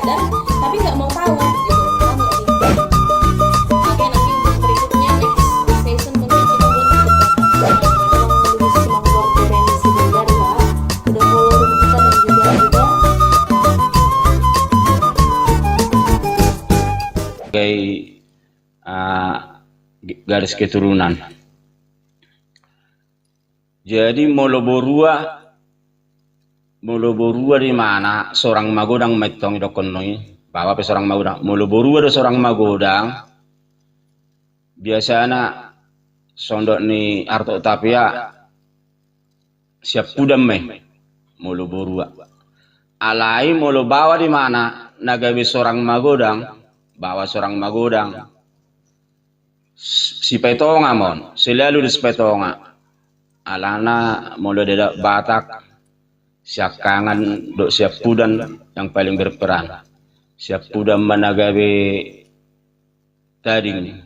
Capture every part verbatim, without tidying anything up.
Tapi nggak mau tahu gitu. Paham nggak sih? Oke, nanti untuk berikutnya, next session, mungkin kita buat untuk Batak. Kalau Luis Mangkor Terensi Bulgaria, udah follow room kita dan juga udah sebagai, ah, g-, garis keturunan. Jadi molo borua, molo borua do imana, sorang magodang ma i tong idokkon i, baoa pe sorang magodang. Molo borua do sorang magodang, biasana sondok ni Arto Tapia, siampudan ma i molo borua. Alai molo baoa do imana na gabe sorang magodang, baoa sorang magodang, s-, sipaetonga ma on, selalu do sipaetonga. Alana molo di adat Batak, siangkangan dohot siampudan yang paling berperan. Siampudan ma na gabe tading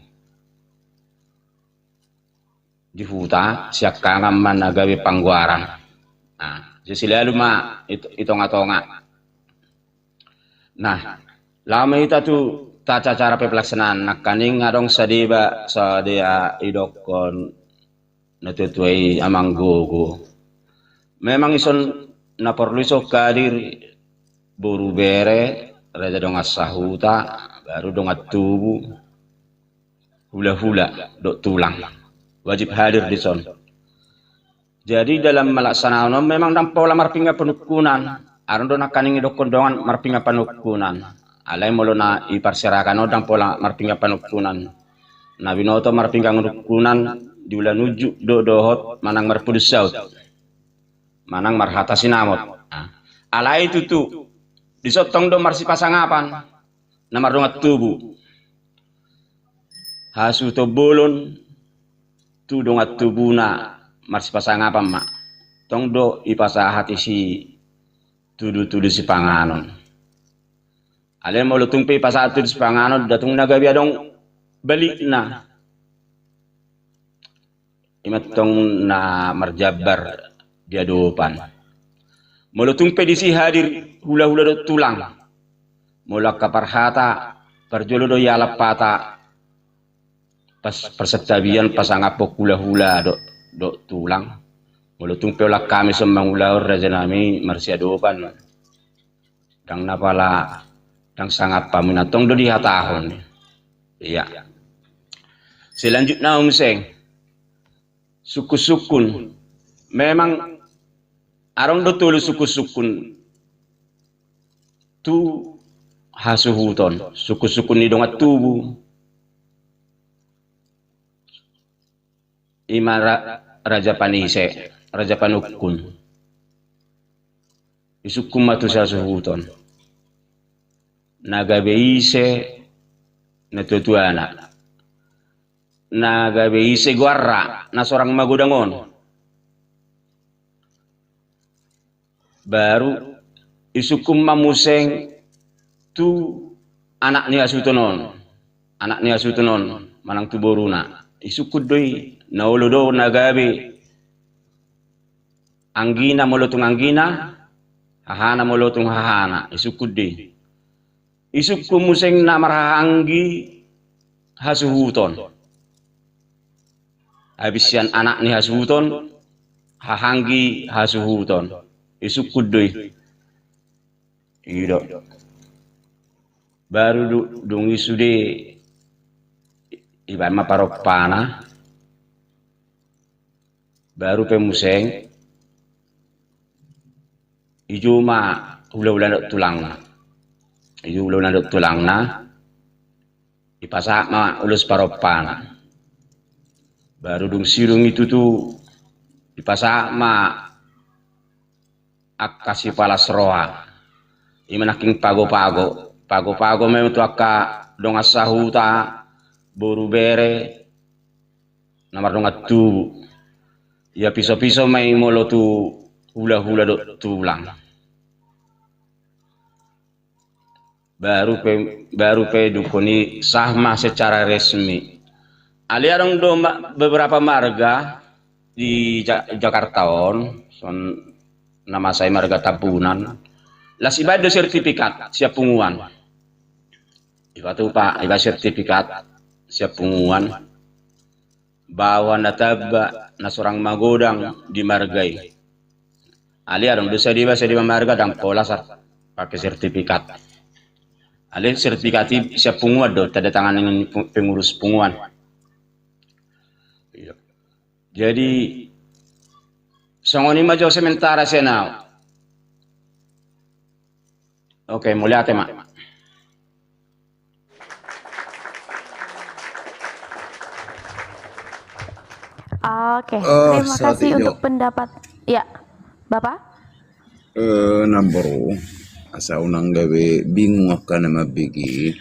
di huta, siangkangan ma na gabe panggoaran. Nah, jadi selalu ma i-, i tonga-tonga. Nah, laho ma hita tu tata cara pe pelaksanaan. Nangkaning adong sadeba, sadea idokkon na tuatua i, amang gogo. Memang ison na porlu ison hadir boru bere, raja dongan sahuta, baru dongan tubu, hulahula dohot tulang. Wajib hadir dison. Jadi dalam melaksanaon on memang ndang pola marpinggan panungkunan. Adong do nangkaning idokkon dongan marpinggan panungkunan. Alai molo na i parserahan on ndang pola marpinggan panungkunan. Na binoto marpinggan panungkunan di ulaon unjuk do dohot manang marpudun saut, manang marhata sinamot. Nah, alai tutu dison tong do marsipasangapan na mardongan tubu. Hasuhuton bolon tu dongan tubuna marsipasangapan ma. Tong do ipasahat disi tudutudu sipanganon. Alai molo tung pe ipasahat tudu sipanganon, ndang tung na gabe adong balikna. Ima tong na marjambar di adopan. Molo tung pe disi hadir hulahula dohot tulang, molo angka parhata, parjolo do ialap hata pas-, parsantabian pasangaphon hulahula dohot, dohot tulang. Molo tung pe olat hami so mangulahon, rajanami, marsiadopan, ndang na pala, ndang sangap hamu, na tong do dihatahon. Iya. Selanjutna muse, sungkunsungkun. Memang adong do tolu sungkunsungkun tu hasuhuton. Sungkunsungkun ni dongan tubu, ima ra-, raja panise, raja panungkun. Disungkun ma tu sasuhuton. Na gabe ise na tuatuana. Na gabe ise goarna na sorang magodang on. Baru disungkun ma muse tu anak ni hasuhuton on. Anak ni hasuhuton on, manang tu boruna. Disungkun do i, na olo do na gabe anggina molo tung anggina, hahana molo tung hahana, disungkun do i. Disungkun muse na marhahaanggi hasuhuton. Habis sian anak ni hasuhuton, hahaanggi hasuhuton. Disungkun do i. I do. Baru du-, dung i sude, ibaen ma parompana. Baru pe muse ijo ma hulahula dohot tulangna. Ijo hulahula dohot tulangna, dipasahat ma ulos parompana. Baru dung sidung i tutu, dipasahat ma angka sipalas roha. Ima nangkin pagopago. Pagopago ma i tu angka dongan sahuta, boru bere, na mardongan tubu. Ia pisopiso ma i molo tu hulahula dohot tulang. Baru pe, baru pe dungkon i sah ma secara resmi. Alai adong do ma-, beberapa marga di Ja-, Jakarta on, son na masa i marga Tambunan. Las ibaen do sertifikat sian punguan. Ipatupa, ibaen sertifikat sian punguan bahwa na tamba na sorang magodang di marga i. Alai adong do sadia, sadia marga ndang pola sar pake sertifikat. Alai sertifikat i sian punguan do, tanda tangan ni pu-, pengurus punguan. Iya. Jadi songon i ma jo sementara sian au. Oke, mauliate ma. Oke, oh, terima kasih untuk pendapat. Ya, Bapak? Eh, namboru, asa unang gabe bingung angka na mambege,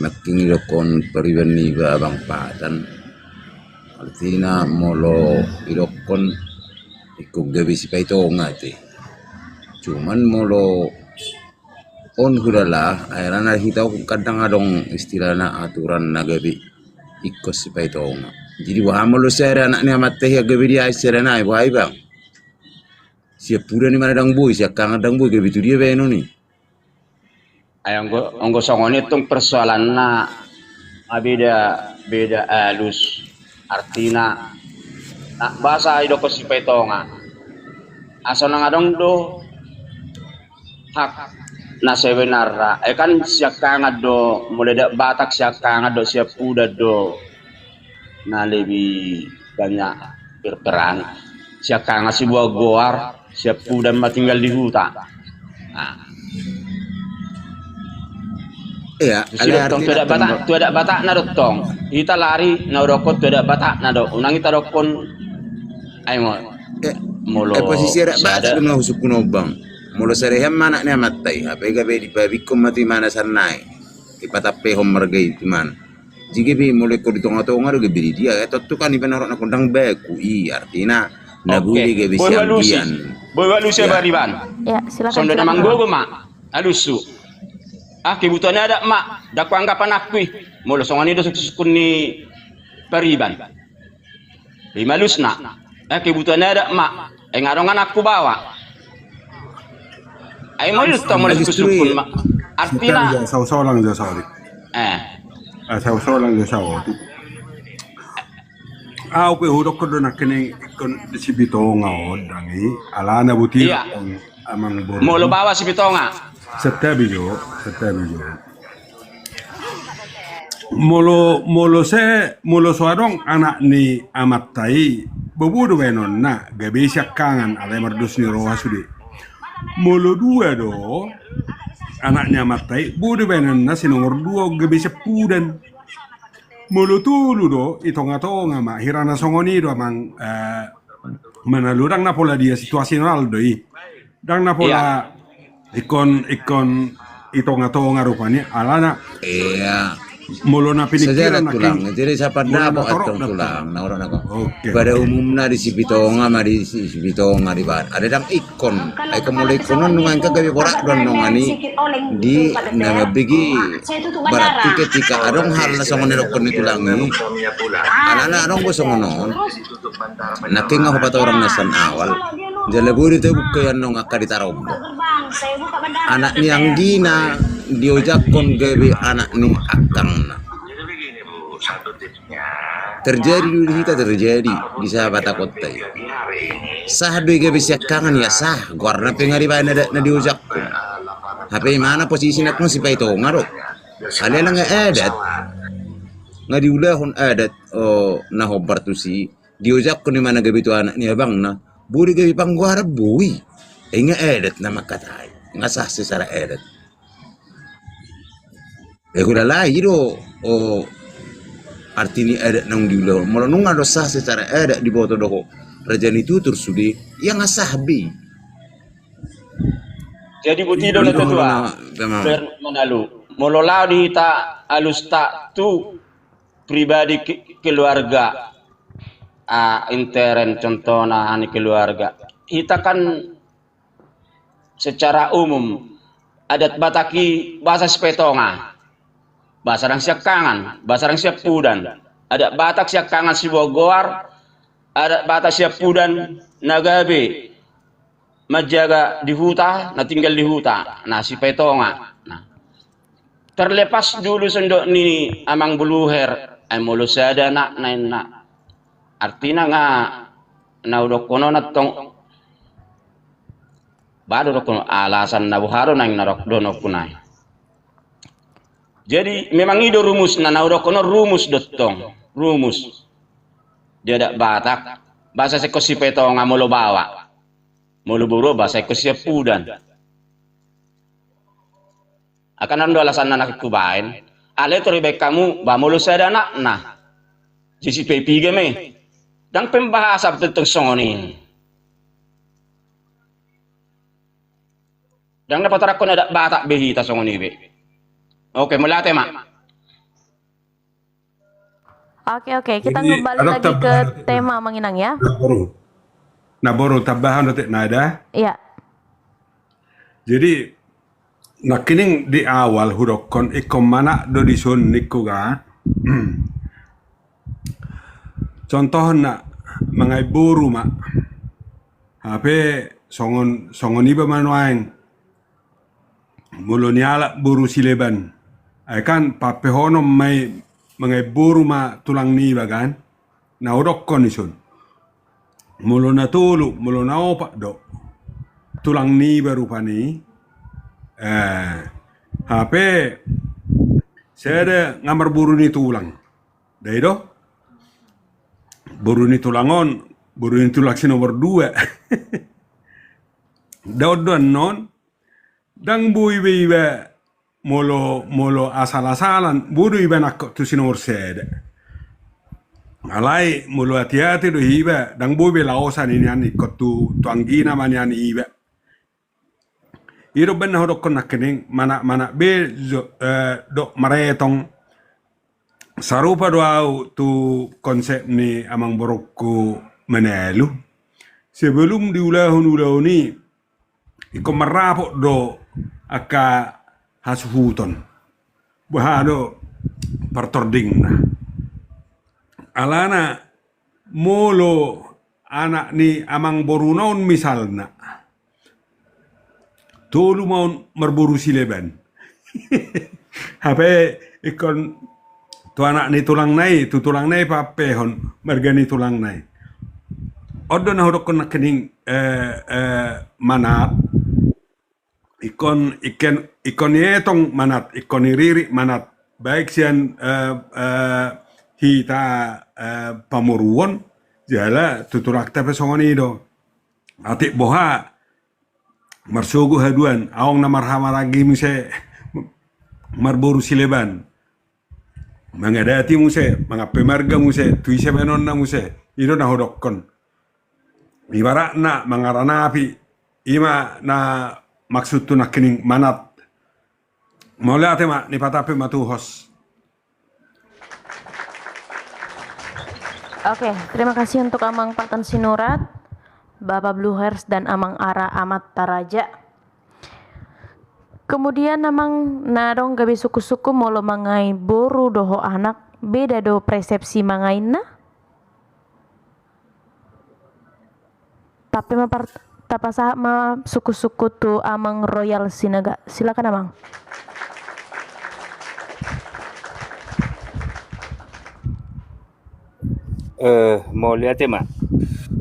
nangkin idokkon pariban niba abang patan. Artina molo idokkon ingkon gabe sipaitonga te. Cuman molo on hulala, akhirna hita on kadang adong istilahna aturan na gabe ingkon sipaitonga. Jadi boha molo sada anak ni amanta i gabe dia sada nai, boha i bang? Siampudan i ma na ndang boi, siangkangan ndang boi, gabe tu dia baenon i? Ai anggo, anggo songon i tong persoalanna ma beda, beda alus. Artina, na boasa idokkon sipaitonga? Asa unang adong do hak na sebenarna. Eh, kan siangkangan do, molo adat Batak siangkangan do, siampudan do na lebih banyak berperan. Siangkangan siboan goar, siampudan ma tinggal di huta. Nah. Iya, tu adat Batak, tu adat Batakna do tong. Hita lari na hudokkon tu adat Batakna do. Unang hita dokkon, ai mo. Eh, molo eh, posisi adat Batak do na husungkun on bang. Molo sada hian ma anak ni amanta i, hape gabe dipabingkon ma tu imana sannai. Dipatampehon marga i tu imana. Jika pe molo ingkon di tonga-tonga do gabe di dia, eh, tontu kan iba na rohakna ingkon ndang baku i, artina na boi gabe sian dia. Boi alusi, boi alusi pariban. Ya, silakan. Songon na manggogo ma alushu. Ah, kebutuhan adat ma, ndang huanggap anakku i. Molo songon i do sungkun-sungkun ni pariban. Ima alusna. Eh, kebutuhan adat ma. Eh, nga adong anakku baoa. Ai molo i do tong molo sungkun-sungkun ma. Artina. Sahusolang jo saotik. Eh. Eh, sahusolang jo saotik. Au pe hudokkon do nangkining ingkon di sipaitonga on dang i. Alana buti. Iya. Amang boru. Molo baoa sipaitonga. Santabi jo, santabi jo. Molo, molo se, molo so adong anak ni amanta i, boi do baenonna, gabe siangkangan, alai mardos ni roha sude. Molo dua do anak ni amanta i, boi do baenonna si nomor dua gabe siampudan. Molo tolu do, i tonga-tonga ma, hira na songon i do amang, eh, Manalu, ndang na pola dia situasional do i. Ndang na pola. Iya. Ingkon, ingkon i tonga-tonga rupani alana. Iya. Molo na pinikiran na tulang. Jadi sapandapat antong tulang. Na ora na ko. Oke. Pada umumna di sipaitonga ma di si-, sipaitonga di bahat. Ada ndang ingkon. Ai ingkon molo ingkon on nunga ingkon gabe borat do nunga ni di na mambege. Berarti ketika adong hal na songon i dokkon ni tulang i. Alana adong do songon on. Nangkin nga hupatorang na sian awal. Jala boi do tabuka i annon angka di tarombo. Anak ni anggina diojakhon gabe anak ni akkangna. Terjadi do di hita, terjadi di sahabat akonta i. Sah do i gabe siangkangan, ia sah. Goarna pe nga dibaen adat na diojakhon. Hape imana posisi nangkin sipaitonga do. Alai nga adat. Nga diulahon adat, o, na hombar tusi. Diojakhon imana gabe tu anak ni abangna, boi do gabe panggoaran, boi. Ai nga adat na mangkatai, nga sah secara adat. Eh, hula lai do, o, arti ni adat naung diulahon. Molo nunga do sah secara adat diboto dohot raja ni tutur sude, ia nga sah be i. Jadi buti do na tutu, Manalu. Molo laho di hita alusta tu pribadi ke-, keluarga, ah, intern, contohna, ani keluarga. Hita kan secara umum, adat Batak i boasa sipaitonga, boasa ndang siangkangan, boasa ndang siampudan. Adat Batak siangkangan siboan goar, adat Batak siampudan na gabe manjaga di huta, na tinggal di huta, na sipetonga. Nah, terlepas dulu sondok ni amang Buluher, ai molo sada anakna inna. Artina nga na hudokkon on antong, ba do dokkon alasan na boha do naeng na dohononku nai. Jadi memang i do rumusna, na hudokkon on rumus do tong, rumus. Di adat Batak, ba sai ingkon sipetonga molo baoa. Molo boru ba sai ingkon siampudan. Angka na on do alasanna na ingkon hubaen. Alai tor dibaen hamu, ba molo sada anakna. Jadi sipiga ma i. Ndang pembahasan tentang songon i. Ndang na patorangkon adat Batak be hita songon i be. Oke, mauliate ma. Oke, oke, kita jadi, kembali lagi ke tema, Amang Inang, ya. Na boru. Na boru, tambahan do tek nada. Iya. Jadi, nangkining di awal hudokkon, ingkon manat do dison ningku kan. Contohna, mangain boru ma. Hape songon, songon iba ma nuaeng. Molo nialap boru sileban. Ai kan papehonon ma i mangain boru ma tulang niba kan. Na hudokkon dison. Molo na tolu, molo na opat do. Tulang niba rupani. Eh, hape sada nga marboru ni tulang. Dai do? Boru ni tulang on, boru ni tulang si nomor dua. Daon do annon, ndang boi be iba molo, molo asal-asalan, boi do iba nangkok tu si nomor sada. Alai, molo hati-hati do iba, ndang boi be laosan i nian ingkon tu, tu anggina ma nian iba. I do umbaen na hudokkon nangkining, manat-manat be jo-, eh, dohot maretong. Sarupa do au tu konsep ni amang borungku Manalu. Sebelum diulahon ulaon i, ingkon marrapot do angka hasuhuton. Boha do partordingna. Alana molo anak ni amang boruna on misalna. Tolu ma on marboru sileban. Hape ingkon tu anak ni tulangna i, tu tulangna i papehonon, marga ni tulangna i. On do na hudokkon nangkining, eh, eh, manat. Ingkon, ingkon, ingkon ietong manat, ingkon iririk manat. Baik sian, eh, eh, hita, eh, pamoruon, jala tu tulangta pe songon i do. Atik boha, marsogot haduan, adong na marhamaranggi muse, marboru sileban. Mangadati muse, mangampe marga muse, tu ise baenonna muse, i do na hudokkon. Ibaratna mangaranapi, i ma na maksud tu nangkining manat. Mauliate ma, nipatampe ma tu host. Oke, terima kasih untuk Amang Patan Sinurat, Bapak Bluehers, dan Amang Ara Amat Taraja. Kemudian, Amang, na adong gabe sungkun-sungkun molo mangain boru dohot anak, beda do persepsi mangainna? Tampe ma par-, tapasahat ma sungkun-sungkun tu Amang Royal Sinaga. Silakan, Amang. Eh, mauliate ma.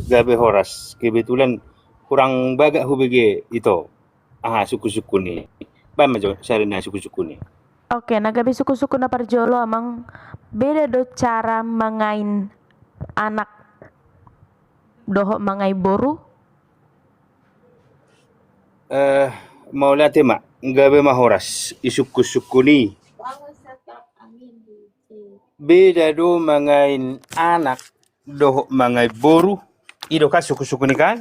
Gabe horas. Kebetulan hurang bagak hubege ito. Aha, sungkun-sungkun i. Baen ma jo, sari na sungkun-sungkun i. Oke, na gabe sungkun-sungkun na parjolo, Amang. Beda do cara mangain anak dohot mangain boru? Eh, mauliate ma, gabe ma horas, i sungkun-sungkun i. Beda do mangain anak dohot mangain boru, i do kan sungkun-sungkun i kan?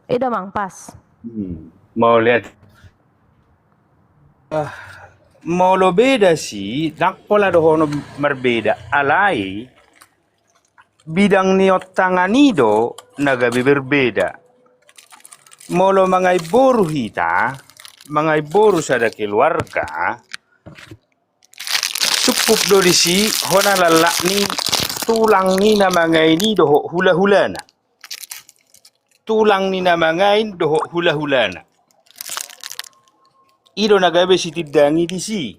I do, Amang, pas. Hmm, mauliate. Ah, molo beda si, ndang pola dohonon marbeda, alai bidang ni ontangan i do na gabe berbeda. Molo mangain boru hita, mangain boru sada keluarga, cukup do disi hona lallak ni tulang ni na mangain i dohot hula-hulana. tulang ni na mangain dohot hulahulana. I do na gabe sitindangi disi.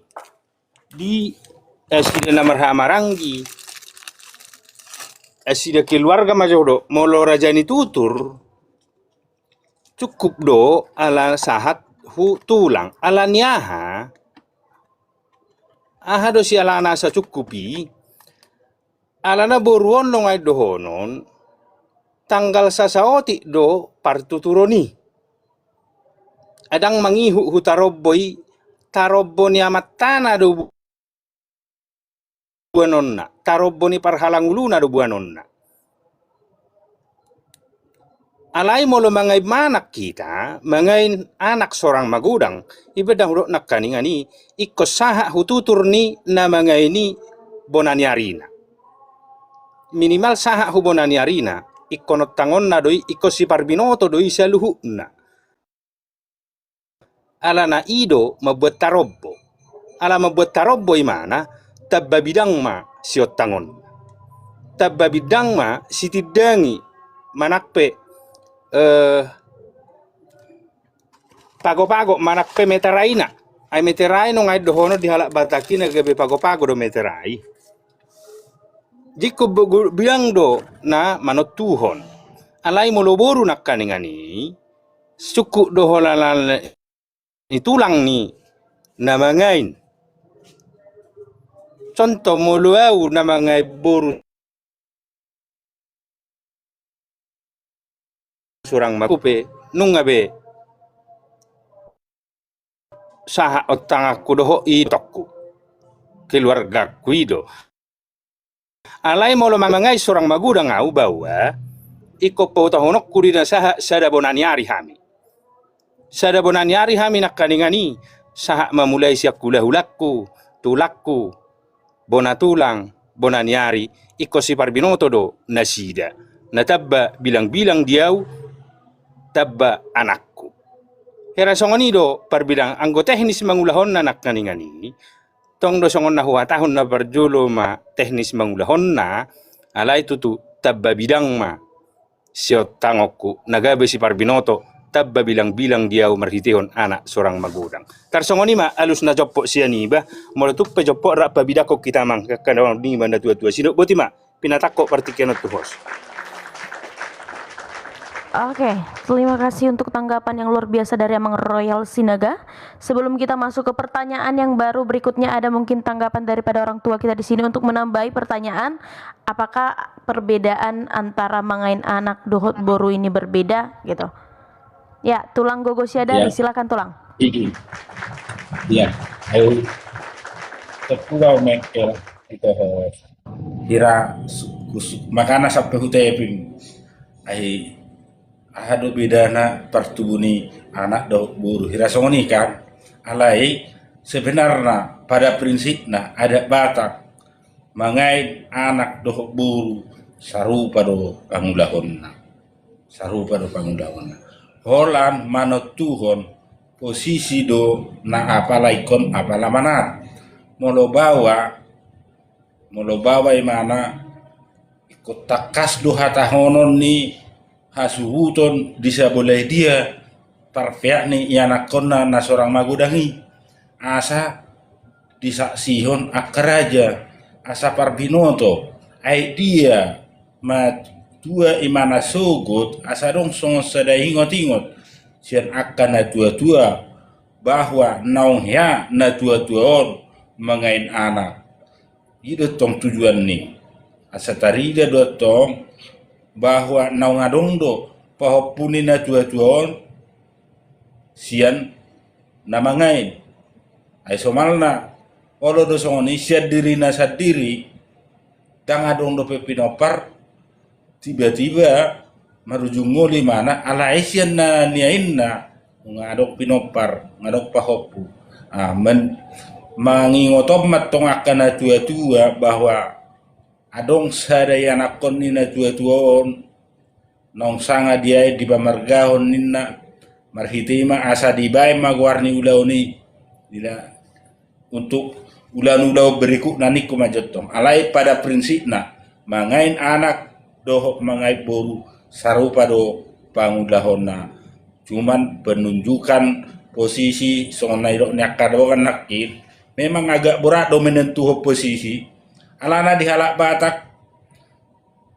Di, eh, nasida na marhahamaranggi, eh, nasida keluarga ma jo do, molo raja ni tutur, cukup do ala sahat hu tulang, ala ni aha? Aha do siala na so cukup i? Alana boru on nunga dohonon, tanggal sasaotik do partuturon i. Ndang mangihut hu tarombo i, tarombo ni amantana do boanonna, tarombo ni parhalanguluna do boanonna. Alai molo mangain anak hita, mangain anak sorang magodang, i pe ndang hudok nangkaningan i, ingkon sahat hu tutur ni na mangain i bona ni arina. Minimal sahat hu bona ni arina, ingkon ontangonna do i, ingkon siparbinoto do i saluhutna. Alana i do mambuat tarombo. Ala mambuat tarombo imana, tamba bidang ma siontangon. Tamba bidang ma sitindangi, manang pe, eh, pagopago, manang pe meteraina. Ai metera i nunga dohonon di halak Batak i na gabe pagopago do metera i. Jingkon bo-, bidang do na manontuhon. Alai molo boru nangkaningan i, cukup do holan ni tulang ni na mangain. Contoh, molo au na mangain boru sorang magodang pe, nunga be sahat ontanganku dohot i tongku, keluargaku i do. Alai molo mangain sorang magodang au, baoa ingkon paboahononku do na sahat sada bona ni ari hami. Sada bona ni ari hami nangkaningan i, sahat ma mulai sian hulahulangku, tulangku, bona tulang, bona ni ari, ingkon siparbinoto do nasida. Na tamba bilangbilang di au, tamba anakku. Hira songon i do parbidang, anggo teknis mangulahonna nangkaningan i, tong do songon na huhatahon na parjolo ma teknis mangulahonna, alai tutu tamba bidang ma siontangonku, na gabe siparbinoto, tamba bilangbilang di au marhitehon anak sorang magodang. Tarsongon i ma alus na jompot sian iba, molo tung pe jompot rap pabidangkon hita, Amang, angka na nidok natuatua. Sinop boti ma, pinatangkok partingkian on tu host. Oke, terima kasih untuk tanggapan yang luar biasa dari Amang Royal Sinaga. Sebelum kita masuk ke pertanyaan yang baru berikutnya, ada mungkin tanggapan daripada orang tua kita di sini untuk menambahi pertanyaan, apakah perbedaan antara mangain anak dohot boru ini berbeda gitu? Ya, Tulang Gogo Siadari, ya, silakan, Tulang. Iya. Ayo. Ketua Mengkel, kita, eh, hira su-, kus-, makana sampe huteping. Ai, aha do bedana partubu ni anak dohot boru? Hira songon i kan. Alai, sebenarna pada prinsipna adat Batak, mangain anak dohot boru sarupa do pangulahonna. Sarupa do pangulahonna. Holan manontuhon posisi do na apala ingkon apala manat. Molo baoa, molo baoa imana, ingkon tangkas do hatahonon ni hasuhuton di sabola dia parpeak ni ianakkonna na sorang magodang i. Asa disaksihon angka raja, asa parbinoto, ai dia matua imana sogot, asa adong songon sada ingotingot sian angka natuatua, bahwa naung hea natuatua on mangain anak. I do tong tujuan ni. Asa tarida do tong bahwa naung adong do pahompu ni natuatua on sian na mangain. Ai somalna, olo do songon i sian dirina sandiri, ndang adong dope pinompar, tiba-tiba marujung ngolu imana, alai sian na niainna, nunga adong pinompar, nunga adong pahompu. Ah, men-, mangingot on ma tong angka natuatua bahwa adong sada ianakkon ni natuatua on, naung sanga diain dipamargahon ninna, marhite i ma asa dibaen ma goar ni ulaon i. Dila, untuk ulaon-ulaon berikutna ningku ma jo tong. Alai pada prinsipna, mangain anak dohot mangain boru sarupa do pangulahonna. Cuman penunjukan posisi songon na nidok ni angka dongan nangkin, memang agak borat do menentuhon posisi. Alana di halak Batak,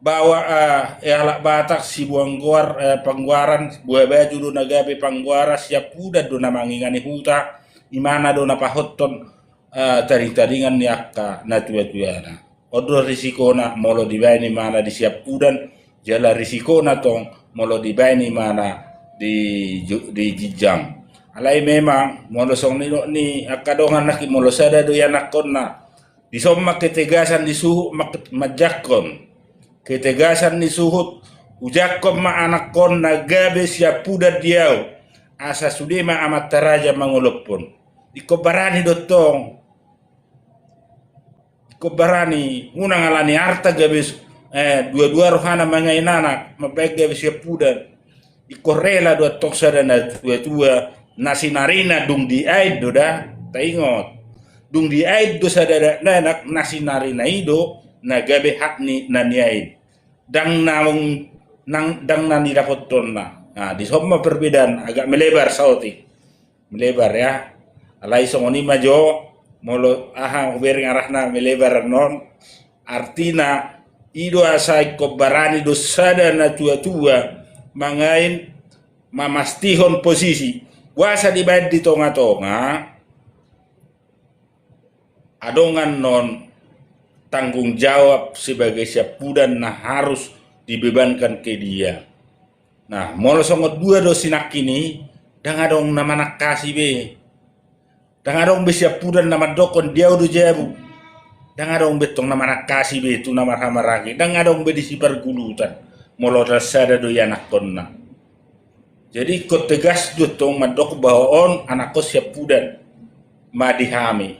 baoa, eh, eh, halak Batak sibuang goar, eh, panggoaran, buha baju do na gabe panggoaran, siampudan do na mangingani huta, imana do na pahothon, eh, tading-tadingan ni angka natuatuana. On do risikona molo dibaen imana di siampudan, jala risikona tong molo dibaen imana di ju-, di jinjang. Alai memang molo songon nidok ni angka dongan nangkin, molo sada do ianakhonna, dison ma ketegasan ni suhut mak-, manjangkon. Ketegasan ni suhut, hujangkon ma anakhon na gabe siampudan di ahu, asa sude ma amanta raja mangolophon. Ingkon barani do tong. Ingkon barani, unang ala ni arta gabe, eh, dua-dua rohana mangain anak, mambaen gabe siampudan. Ingkon rela do antong sada natuatua, na sinarina dung diain do da, taingot. Dung diain do sada dakdanak, na sinarina i do na gabe hak ni na niain. Ndang naung, nang, ndang na nidapothonna. Nah, dison ma perbedaan, agak melebar saotik. Melebar ya. Alai songon i ma jo, molo aha hubereng arahna melebar annon, artina i do asa ingkon barani do sada natuatua mangain, mamastihon posisi. Boasa dibaen di tonga-tonga, adong annon tanggung jawab sebagai siampudan na harus dibebankan ke dia. Nah, molo songon dua do sinangkin i, ndang adong na manangkasi be. Ndang adong be siampudan na mandokhon di ahu do jabu. Ndang adong be tong na manangkasi be tu na marhahamaranggi. Ndang adong be disi pargulutan. Molo tarsada do ianakhonna. Jadi ingkon tegas do tong mandok bahwa on anakhon siampudan ma di hami.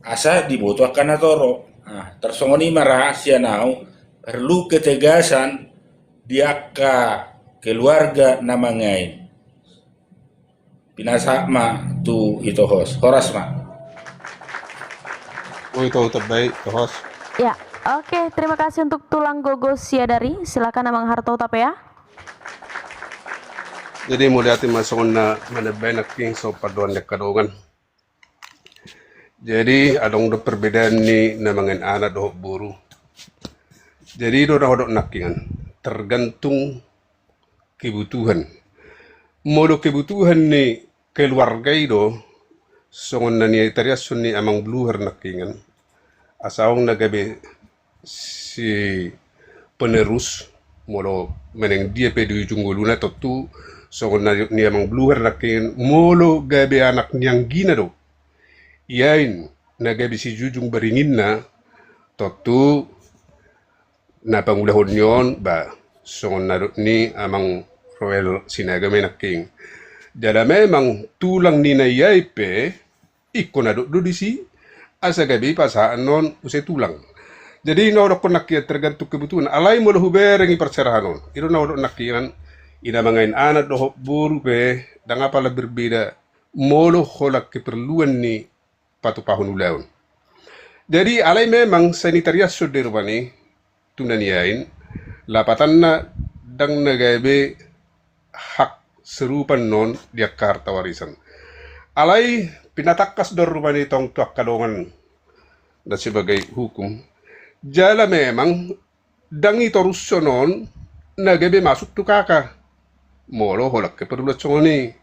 Asa diboto angka na torop. Nah, tarsongon i ma ra sian ahu, perlu ketegasan di angka keluarga na mangain. Pinasahat ma tu ito host. Horas ma. Oh, ito, ito baik, ito host. Ya, oke, terima kasih untuk tulang gogo Siadari. Silakan Amang Harto Tapea. Jadi mauliate ma songon na manambai nangkin so pandohan ni angka dongan. Jadi adong do perbedaan ni na mangain anak dohot boru. Jadi do na hudok nangkin, tergantung kebutuhan. Molo kebutuhan ni keluarga i do, songon na nian tariashon ni Amang Bluher nangkin, asa adong na gabe si penerus, molo manang dia pe di ujung ngoluna tontu, songon na ni Amang Bluher nangkin, molo gabe anak ni anggina do, iain na gabe sijujung baringinna, tontu na pangulahon ni on, ba, songon na dok ni Amang Roel Sinaga ma i nangkin. Jala memang tulang ni na i ai pe, ingkon adong do disi, asa gabe i pasahat annon use tulang. Jadi na hudokkon nangkin tergantung kebutuhan. Alai molo hubereng i parserahan on, i do na hudok nangkin, i na mangain anak dohot boru pe, ndang apala berbeda, molo holan keperluan ni patupahon ulaon. Jadi alai memang sai nitariashon do i rupani tu na niain, lapatanna ndang na gabe hak serupa annon di angka harta warisan. Alai pinatangkas do rupani tong tu angka dongan na sebagai hukum. Jala memang ndang i torushon on na gabe masuk tu kaka. Molo holan keperluan songon i,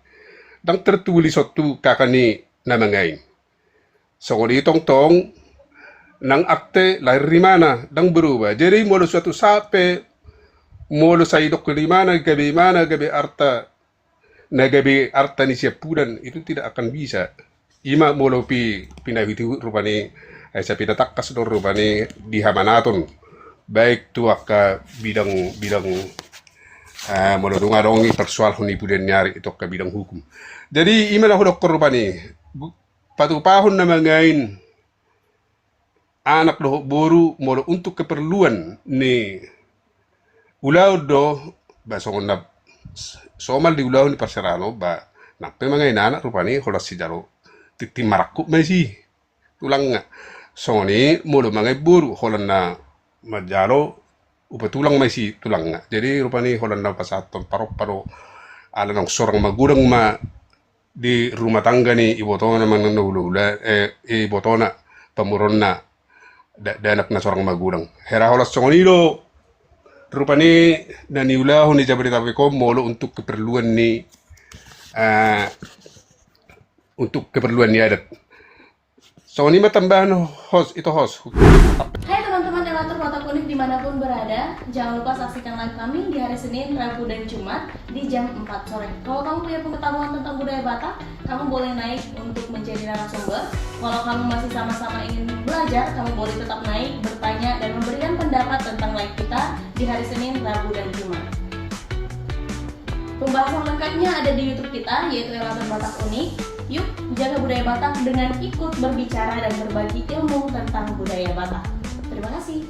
ndang tertulis on tu kaka ni na mangain. Songon i tongtong nang akte lahir imana, ndang berubah. Jadi molo suatu saat pe, molo sai dok imana, gabe imana, gabe arta, na gabe arta ni siampudan, itu tidak akan bisa. I ma molo pi-, pinaihutihut rupani, ai sai pinatangkas do rupani di hamanaton. Baik tu angka bidang, bidang, eh, molo dung adong i persoalhon ni pudian ni ari tu angka bidang hukum. Jadi i ma na hudokkon rupani, gu-, patupahon na mangain anak dohot boru molo untuk keperluan ni ulaon do, ba songon na s-, somal di ulaon ni parserahan on, ba nang pe mangain anak rupani holan sijalo tintin marangkup ma disi tulangna. Songon i molo mangain boru holan na manjalo upa tulang ma isi tulangna. Jadi rupani holan na pasahathon parompa do, ala naung sorang magodang ma di rumah tangga ni ibotona manang na hulahula, eh, ibotona, pamoruonna, da-, dakdanak na sorang magodang. Hera holan songon i do rupani na niulahon ni Jabodetabek on molo untuk keperluan ni, eh, untuk keperluan ni adat. Songon i ma tambahan, host, ito host. Hai teman-teman Elator Batak Unik dimanapun berada, jangan lupa saksikan live kami di hari Senin, Rabu, dan Jumat di jam empat sore. Kalau kamu punya pengetahuan tentang budaya Batak, kamu boleh naik untuk menjadi narasumber. Kalau kamu masih sama-sama ingin belajar, kamu boleh tetap naik, bertanya, dan memberikan pendapat tentang live kita di hari Senin, Rabu, dan Jumat. Pembahasan lengkapnya ada di YouTube kita, yaitu Elator Batak Unik. Yuk, jaga budaya Batak dengan ikut berbicara dan berbagi ilmu tentang budaya Batak. Terima kasih.